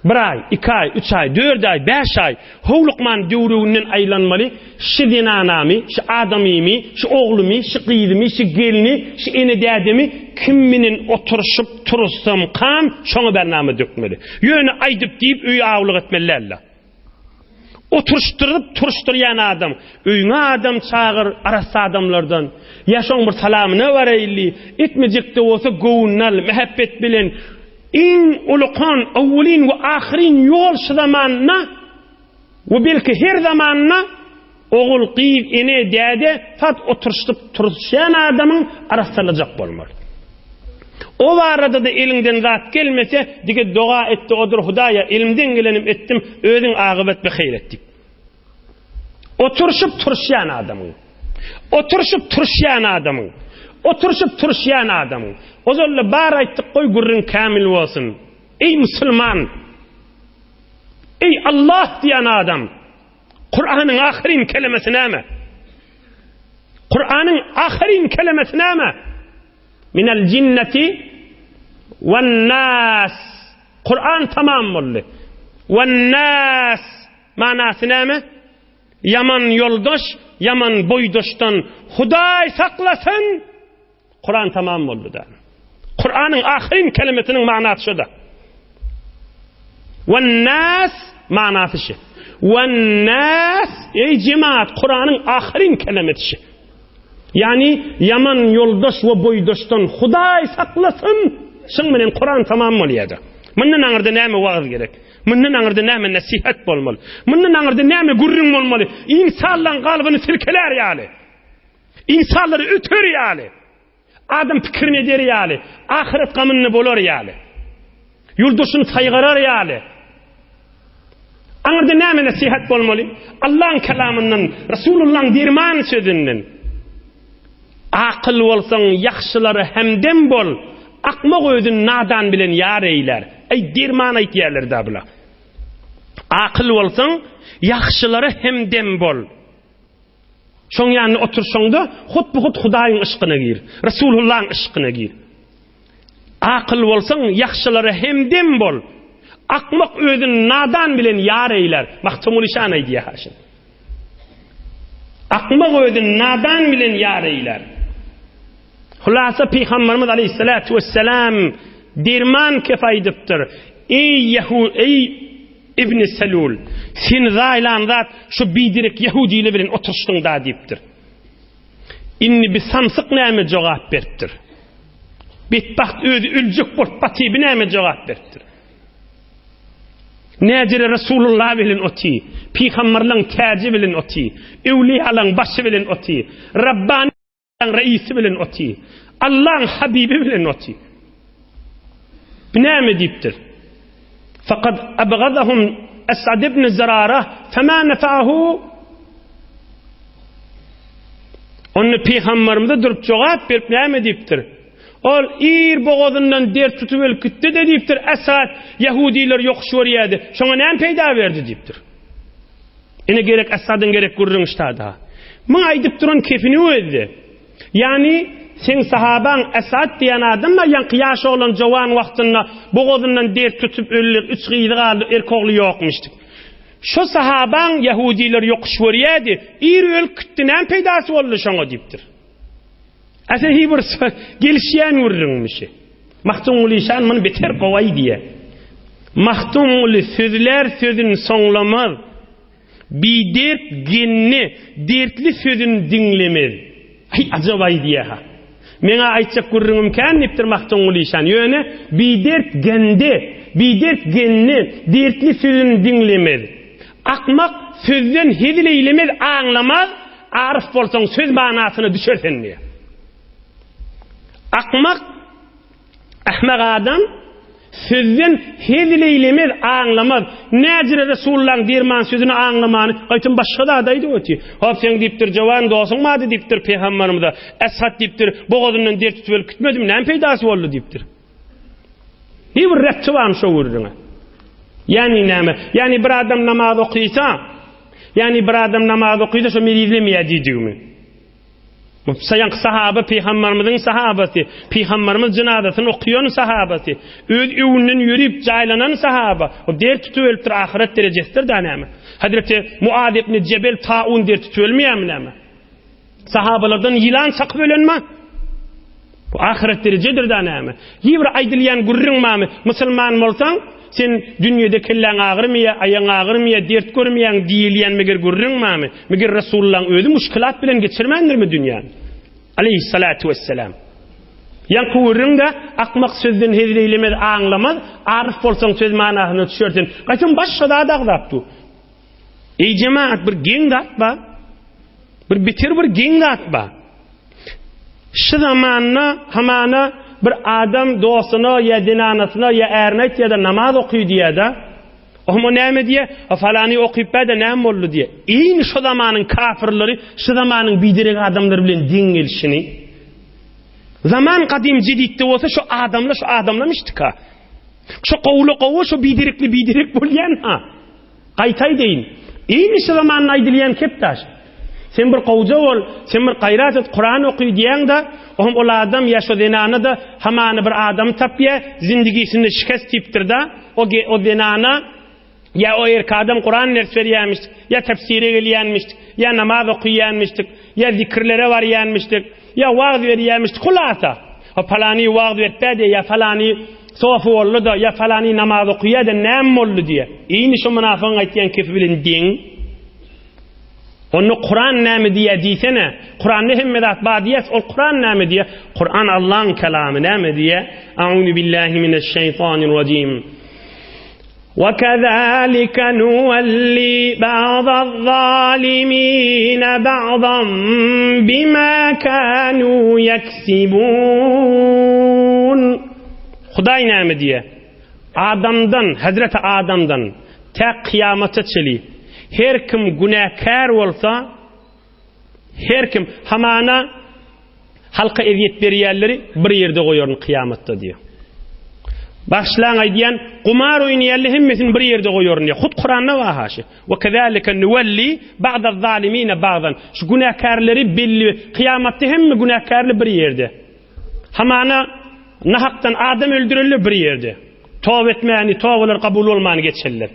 [SPEAKER 1] Bir aý, iki aý, üç aý, dört aý, bäş aý howlukman döwreginden aýlanmaly, şi zenanamy, şi adamymy, şi oglumy, şi gyzymy, şi gelni, şi ene-dädemi kim menen oturyşyp turuzsamkam, şoňa bernama dökmeli. Ýöne aýdyp-diýip öýi awlyk etmeli däl-de. Oturyşdyryp turuşdyrýan adam, öýüňe adam çagyr, arassa adamlardan. Ýa şoň bir salamyna baraýly, etmejek-de bolsa göwnüni al, mähebbet bilen. Iň ulukan, owwelin we ahyryn ýol şu zamanda we belki her zamanda ogul, gyz, ene, däde sat oturyşdyp turuşýan adamyň arassalajak bolmaly. O barada-da eliňden zat gelmese, dige doga et-de odur, Hudaýa, elimden gelenim etdim, özüň agybat be heýr et diýip. Oturyşyp turuşýan adamyň. Oturyşyp turuşýan adamyň. Oturyşyp turuşýan adamyň. Ozal-da bar aýtdyk, goý gürrüň kämil bolsun. Eý musulman! Eý Allah diýen adam! Kuranyň ahyryn kelemesi näme? Kuranyň ahyryn kelemesi näme? Minel jinneti wen nas. Kuran tamam boldy. Wen nas manasy näme? Ýaman ýoldaş, ýaman boýdaşdan Hudaý saklasyn. Kuran tamam boldy da. Kuranyň ahyryn kelimesiniň manasy şoda. Wen nas manasy şu. Wen nas ey jemaat Kuranyň ahyryn kelimesi şu. Ýagny ýaman ýoldaş we boýdaşdan Hudaý saklasyn! Şuň bilen Kuran tamam bolýar-da. Mundan aňyrda näme wagyz gerek? Mundan aňyrda näme nesihat bolmaly? Mundan aňyrda näme gürrüň bolmaly? Ynsanlaryň kalbyny silkelär ýaly. Ynsanlary öter ýaly. Adam pikirini eder ýaly, ahyret gamynda bolar ýaly. Ýoldaşyny saýgarar ýaly. Aňyrda näme nesihat bolmaly? Allaň kelamyndan, Resulullaň derman sözünden. Akyl bolsaň, ýagşylara hemdem bol, akmak özüni nadan bilen ýar eýlär. Eý, derman aýtýarlar-da bular. Akyl bolsaň, ýagşylara hemdem bol. Şoň ýanynda oturşaňda hut-bu-hut Hudaýyň yşkyna gir. Resulullaň yşkyna gir. Akyl bolsaň, ýagşylara hemdem bol. Akmak özüni nadan bilen ýar eýlär. Magtymguly şan aýdýar ha şuny. Akmak özüni nadan bilen ýar eýlär. Hulasa Pygamberimiz aleyhissalatu vesselam derman kef aýdypdyr. Eý Ýehu, eý Ibn Selul, seni zaýlan zat şu biderek ýehudiler bilen oturyşdyň da diýipdir. Indi bi samsyk näme jogap beripdir? Betbagt özi öljek bolup batyby näme jogap beripdir? Näjere Resulullah bilen oty, pygamberleň täji bilen oty, öwliýalaň başy bilen oty, Rabbany reisi bilen oty, Allaň habibi bilen oty. Bu näme diýipdir? Fakat abgazahum Esad ibn Zerara fema nefa'ahu Onda pygamberimize durup jogap berip näme diýipdir? Ol ir bogazyndan dert tutup ölüp gitdi-de diýipdir, Esad ýahudileri ýokuş görýärdi. Şoňa näme peýda berdi diýipdir. Ine gerek Esadyň gerek gürrüň ştada. Muň aýdyp duran kefini özdi. Ýagny seň sahabaň Esad diýen adam bar, ýaňky ýaş oglan jowan wagtynda bogazyndan dert tutup öldi, üç gyzy galdy, erk ogly ýokmyş diýip. Şo sahabaň ýahudileri ýokuş görýärdi, ir ölüp gitdi, näme peýdasy boldy şoňa diýipdir. Äse hi bir gelişýän gürrüňmişi. Magtymguly şan muny beter gowy aýdýar. Magtymguly sözlär sözün soňlamaz. Bidert genne dertli sözün diňlemez. Aý ajap aýdýar-ha. Meň-ä aýtjak gürrüňim kän diýipdir Magtymguly şan. Ýöne bidert gende, bidert genne dertli sözün diňlemez. Akmak sözden hezil eýlemez, aňlamaz. Aryf bolsaň söz manasyna düşer sen diýýär. Akmak, ahmak adam sözden hezil eýlemez, aňlamaz. Näjire Resulullahyň derman sözüni aňlamany, gaýtam başga zat aýdyp otyr. Hop seň diýipdir, jowan dosuň bardy diýipdir pygamberimize. Eshat diýipdir, bogazyndan dert tutup ölüp gitmedimi, näme peýdasy boldy diýipdir. Ne bir retçi barmy şo gürrüňe? Ýani näme? Ýani bir adam namaz okysa, ýani bir adam namaz okysa şo merizlemeýär diýdigimi? Bu saýanky sahaba pygamberimiziň sahabasy, pygamberimiz jynazasyny okaýan sahabasy, öz öwünden ýörüp jaýlanan sahaba. O dert tutup ölüpdir, ahyret derejesidir da näme? Hazreti Muaz ibn Jebel taun dert tutup ölmeýärmi näme? Sahabalardan ýylan çakyp ölenmi? Bu ahyret derejedir da näme? Ýe bir aýdylýan gürrüň bamy? Musulman bolsaň, sen dünýede kelläň agyrmaýar, aýagyň agyrmaýar, dert görmeýäň diýilýän meger gürrüň bamy? Meger Resulullahyň özi muşkilat bilen geçirmändirmi dünýäni? Aleýhissalatu wesselam. Ýaňky gürrüň-de akmak sözden hezil eýlemez, aňlamaz, aryf bolsaň söz manasyna düşer sen. Gaýtam başga zat agzap dur. Eý jemaat bir geň zat bar. Bir beter bir geň zat bar. Şu zamanda hamana bir adam dostuna ýa zenanasyna ýa ärine aýtýar-da namaz oky diýýär-de. Ohm o näme diýýär? A falany okyp bä-de näme boldy diýýär. Eýni şo zamanyň kafirleri şu zamanyň biderek adamlary bilen deň gelşini. Zaman gadym jeditde bolsa şu adamlar şu adamlamışdyka. Şo gowula gowy, şo biderekli biderek bolýan ha. Gaýta aýdaýyn. Eýni şu zamanda aýdylýan kepdaş. Sen bir gowja bol, sen bir gaýrat et, Kuran oky diýýäň-de, ohm ol adam ýa şo zenana-da hamana bir adamy tapýa, zindigisinde şikest diýipdir-de, o o zenana ýa o erki adam Kuran ders berýämişdik, ýa tefsire gelýänmişdik, ýa namaz okyýanmişdik, ýa zikirlere barýanmişdik, Ýa wagyz berýämişdi, hulasa. O palany wagyz beripä diýýä, ýa falany sofy boldy-da, ýa falany namaz okaýa-da näme boldy diýýä. Indi şo mynafygyň aýtýan kepi bilen deň. Onda Kuran näme diýýä diýsene. Kuranda hemme zat bar diýýäs, ol Kuran näme diýýä? Kuran Allaň kelamy näme diýýä? A'uzu billahi mineşşeýtanirrajim. وَكَذَٰلِكَ نُوَلِّي بَعْضَ الظَّالِمِينَ بَعْضًا بِمَا كَانُوا يَكْسِبُونَ Hudaý näme diýýär? Adamdan, Hezreti Adamdan tä kyýamata çeli her kim günäkär bolsa, her kim hamana Halka ezýet berýänleri bir ýerde goýaryn kyýamatda diýýär. Bagyşlaň aýdýan, gumar oýnaýanly hemmesini bir ýerde goýaryn diýýär. Hut Kuranda bar haşy. We kezalike nuwalli ba'da zalimine ba'dan. Şu günäkärleri belli kyýamatda hemme günäkärli bir ýerde. Hamana nahakdan adam öldürenler bir ýerde. Toba etmäni, tobalar kabul bolmany geçenler.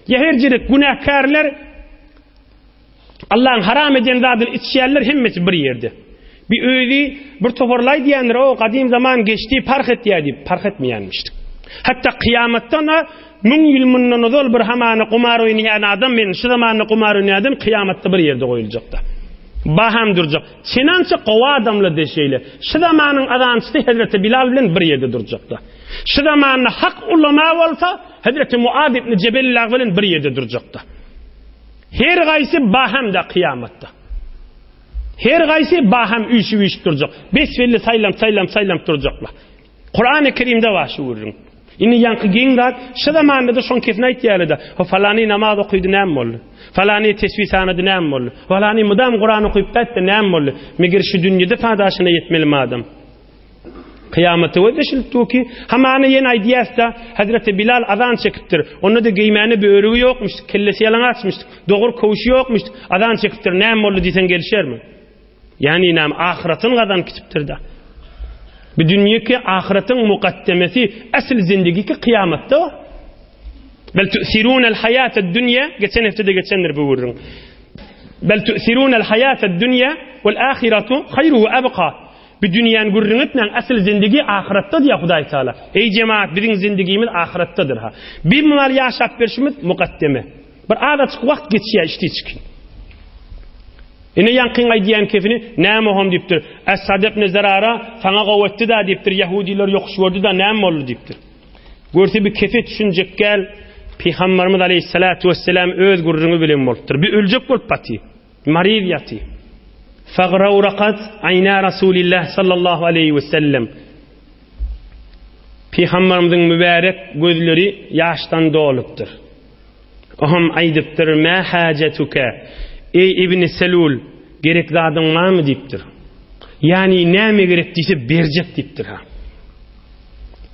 [SPEAKER 1] Ýa her ýere günäkärler Allahyň haram eden zadyny içýänler hemmesi bir ýerde. Bir özi bir toparly aýdýandyr, o gadym zaman geçdi, parh etýär diýip, parh etmeýänmişdik. Hatda kyýamatdan-a müň ýyl mundan ozal bir hamana gumar oýnaýan adam men şu zamanda gumar oýnaýan adam kyýamatda bir ýerde goýuljakda. Baham durjak. Çenança gowy adamlar-da şeýle. Şu zamanyň azançysy Hezreti Bilal bilen bir ýerde durjakda. Şu zamanda hak ulama bolsa, Hezreti Muaz ibn Jebel bilen bir ýerde durjakda. Her gaýsy baham-da kyýamatda. Her gaýsy baham üýşüp-üýşüp durjak. Bes-belli saýlanyp-saýlanyp saýlanyp durjaklar. Kurany Kerimde bar şu gürrüň. Indi ýaňky geň zat, şu zamanda-da şoň kesini aýtýarlar-da, Ho, falany namaz okydy näme boldy? Falany tesbih sanady näme boldy? Falany mydam Kuran okyp gaýtdy näme boldy? Meger şu dünýede padaşyna ýetmelimi adam? Kyýamata gözleşilip dur ki, hamana ýene aýdýas-da, Hezreti Bilal azan çekipdir. Onda-da geýmäne börügi ýokmuş, kellesi ýalaňaçmyş, dogry köwşi ýokmuş, azan çekipdir, näme boldy diýseň gelişermi? Ýagny näme ahyratyny gazanyp gitipdir-de. Bu dünýeki ahyratyň mukaddemesi, esl zindegiki kyýamatda. Bel tu'sirunel haýatad dünýe, geçen hepdede geçendir bu gürrüň. Bel tu'sirunel haýatad dünýe wal ahiratu haýru we abqa. Bu dünýäni gürrüň etmäň, esl zindegi ahyratda diýýär Hudaý Taala. Eý jemaat, biziň zindigimiz ahyratdadyr ha. Bir mal ýaşap berşimiz mukaddeme. Bir azajyk wagt geçýär içdi-içki. Ine ýaňkyň aýdýan kefini, näme oham diýipdir. Esad ibn Zerara saňa gowy etdi-da diýipdir, ýahudylar ýokuş gördi-da näme boldy diýipdir. Görse bir kefe düşünjek gel, Pygamberimiz aleyhissalatu vesselam öz gürrüňi bilen bolupdyr. Bir öljek bolup baty, mariz ýaty. Fagrawrakat aýna Rasulillah sallallahu aleyhi ve sellem. Pygamberimiziň mübärek gözleri ýaşdan dolupdyr. Oňam aýdypdyr, Mä hajetuke, eý Ibni Selul, gerek zadyň barmy diýipdir. Ýagny näme gerek diýse berjek diýipdir ha.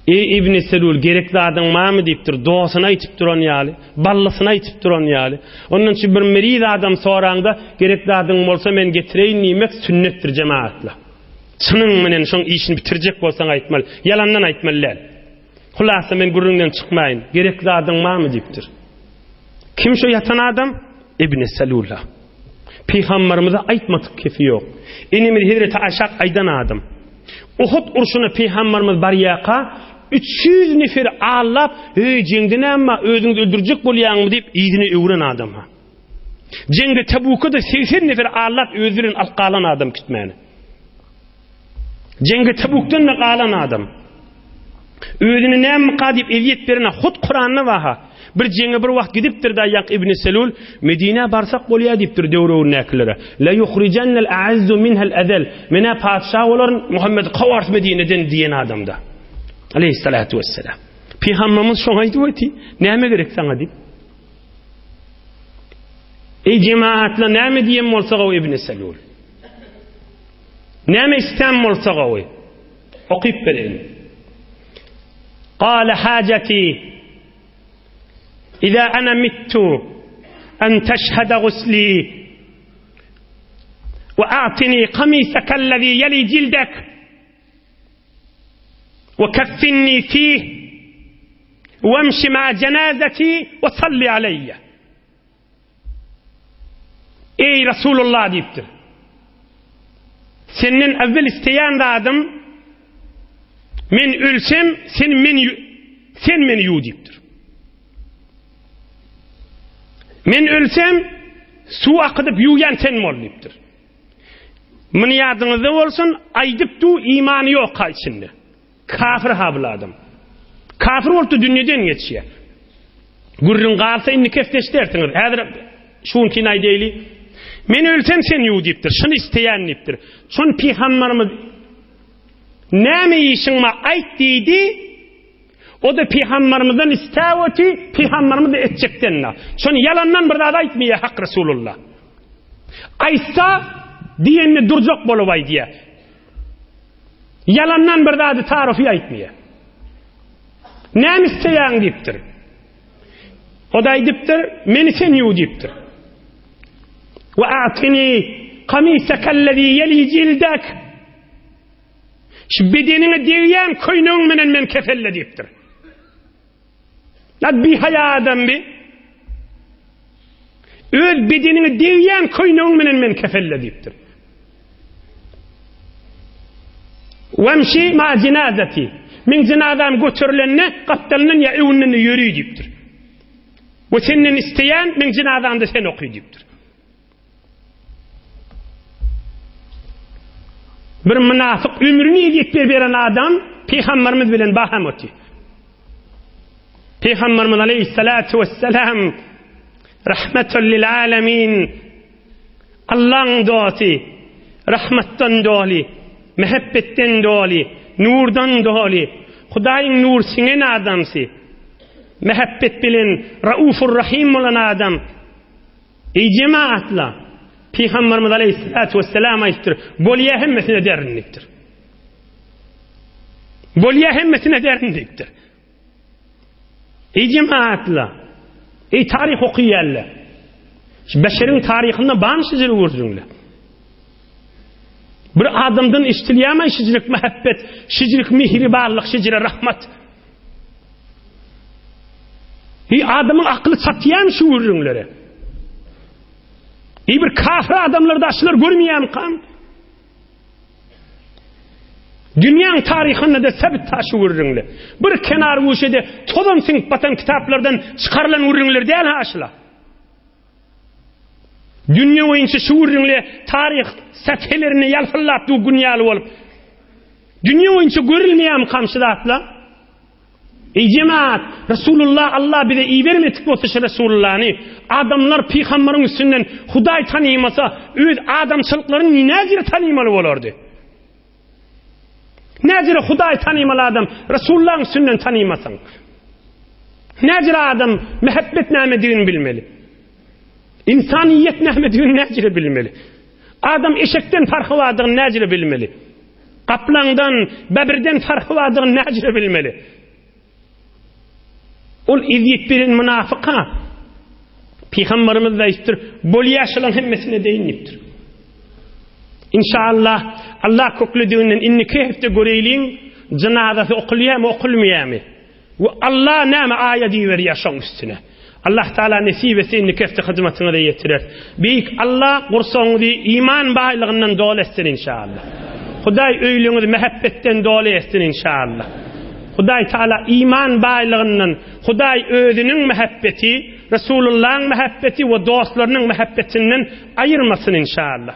[SPEAKER 1] Eý Ibni Selul, gerek zadyň barmy diýipdir, dostuna aýtyp duran ýaly, ballysyna aýtyp duran ýaly. Ondan üçin bir meriz adam soraňda, gerek zadyň bolsa men getireýin diýmek sünnetdir jemagatla. Çynyň menen şoň işini bitirjek bolsaň aýtmaly, ýalandan aýtmaly däl. Hulasa men gürrüňden çykmaýyn. Gerek zadyň barmy diýipdir. Kim şo ýatan adam? Ibn Selula. Pygamberimize aýtmadyk kefi ýok. Enemiz Hezreti Aýşak aýdan adam. Uhud urşuna pygamberimiz barýarka 300 neferi allap, "Eý, jeňde näme bar, özüňizi öldürjek bolýaňmy?" diýip yzyna öwren adam. Jeňde Tebukda 80 nefer allap özi bilen alyp galan adam gitmäni. Jeňge Tebukdan-da galan adam. Özüni nämika diýip ezýet berene hut Kuranda bar-ha. Bir jeňe bir wagt gidipdir-de ýaňky Ibn Selul, Medinä barsak bolýar diýipdir döwregindäkilere. La yuhrijannal a'azzu minhal azal. Men-ä patyşa bolaryn, Muhammedi kowarys Medineden diýen adamda. Aleyhissalatu vesselam. Pygamberimiz şoňa aýdyp öti, näme gerek saňa diýip. Eý jemaatlar näme diýen bolsa gowy Ibn Selul. Näme islän bolsa gowy. Okyp bereýin. Gala hajati Iza ana mittu an teşhede gusli we a'tini kamisaka allazi yeli jildek we keffinni fih wemşi ma cenazeti we salli aleyye. Eý, Resulullah diýipdir. Senden äwwel isleýän zadym, men ölsem, sen men sen meni ýuw diýipdir. Men ölsem, suw akydyp ýuwýan sen bol diýipdir. Muny ýadyňyzda bolsun, aýdyp du imany ýok ha içinde. Kafir ha bul adam. Kafir bolupdy dünýeden geçýär. Gürrüň galsa indi kesleşdersiňiz. Häzir şunkini aýdaýly. Men ölsem sen ýuw diýipdir. Şuny isleýän diýipdir. Şon pygamberimiz näme işiň bar aýt diýdi. O da pygamberimizden istäp oty, pygamberimiz de etjekden. Şony ýalandan bir zat aýtmaýar Hak Resulullah. Aýtsa diýenini durjak bolup aýdýar. Ýalandan bir zady taryfy aýtmaýar. Näme isleýäň diýipdir. O-da aýdypdyr, meni sen ýuw diýipdir. Wa atini kamisakallezi yeli jildak. Şu bedeniňe degýän köýnegiň menen men kefelle diýipdir. Nat bihaýa adam bi. Öz bedeniňe degýän köýnegiň menen men kefelle diýipdir. Wemşi ma jenazati. Men jenazam göterilende gapdalyndan ýa öňünden ýöri diýipdir. We senden isleýän men jenazamda sen oky diýipdir. Bir mynafyk ömrüni ezýet beren adam Pygamberimiz bilen baham oty. Pygamberimiz aleyhissalatu vesselam rahmetun lil alemin Allaň dosty, rahmatdan doly, mähebbetden doly, nurdan doly, Hudaýyň nur siňen adamsy, mähebbet bilen Raufur Rahim bolan adam. Eý jemaatla, Pygamberimiz aleyhissalatu vesselam aýtdyr, bolýa hemmesine ederin diýipdir. Bolýa hemmesine ederin diýipdir. Eý jemaatla, eý taryh okaýanlar. Şu beşeriň taryhynda barmy şeýle gürrüňler? Bir adamdan eşidilýärmi şeýle mähebbet, şeýle mihribanlyk, şeýle rahmat? Bir adamyň akly çatýarmy şu gürrüňlere? Bir kafir adamlar da şular görmeýärmikan? Dünýäň taryhynda-da sebit taşy gürrüňli. Bir kenar guşede tozan siňip batan kitaplardan çykarylan gürrüňler däl ha şula. Dünýe boýunça şu gürrüňli taryh säthelerinde ýalpyldap dur gün ýaly bolup. Dünýe boýunça görülmeýärmi kamşy zatlar? Eý jemaat, Resulullah Allah bize ibermedik bolsa şu Resulullany, adamlar pygambaryň üstünden Hudaý tanymasa, öz adamçylyklaryny näzire tanymaly bolardy? Näzire Hudaý tanymaly adam Resulullahyň üstünden tanymasaň? Näzire adam mähebbet nämedigini bilmeli? Insaniýet nämedigini näzire bilmeli? Adam eşekden parhy bardygyny näzire bilmeli? Gaplaňdan, bäbirden parhy bardygyny näjüre bilmeli? Ol ezýet beren mynafyk-ha. Pygamberimiz de aýdypdyr, bolýa şolaň hemmesine deýin diýipdir. Inşallah Allah köklediginden indiki hepde göreýliň, jynazasy okulýarmy, okulmaýarmy? We Allah näme aýat iberýär şoň üstüne. Allah Taala nesip etse indiki hepde hyzmatyňyza ýetirer. Beýik Allah gursagyňyzy iman baýlygyndan doly etsin inşallah. Hudaý öýlüňizi mähebbetden doly etsin inşallah. Hudaý Taala iman baýlygyndan Hudaý özüniň mähebbeti, Resulullahyň mähebbeti we dostlarynyň mähebbetinden aýyrmasyn inşallah.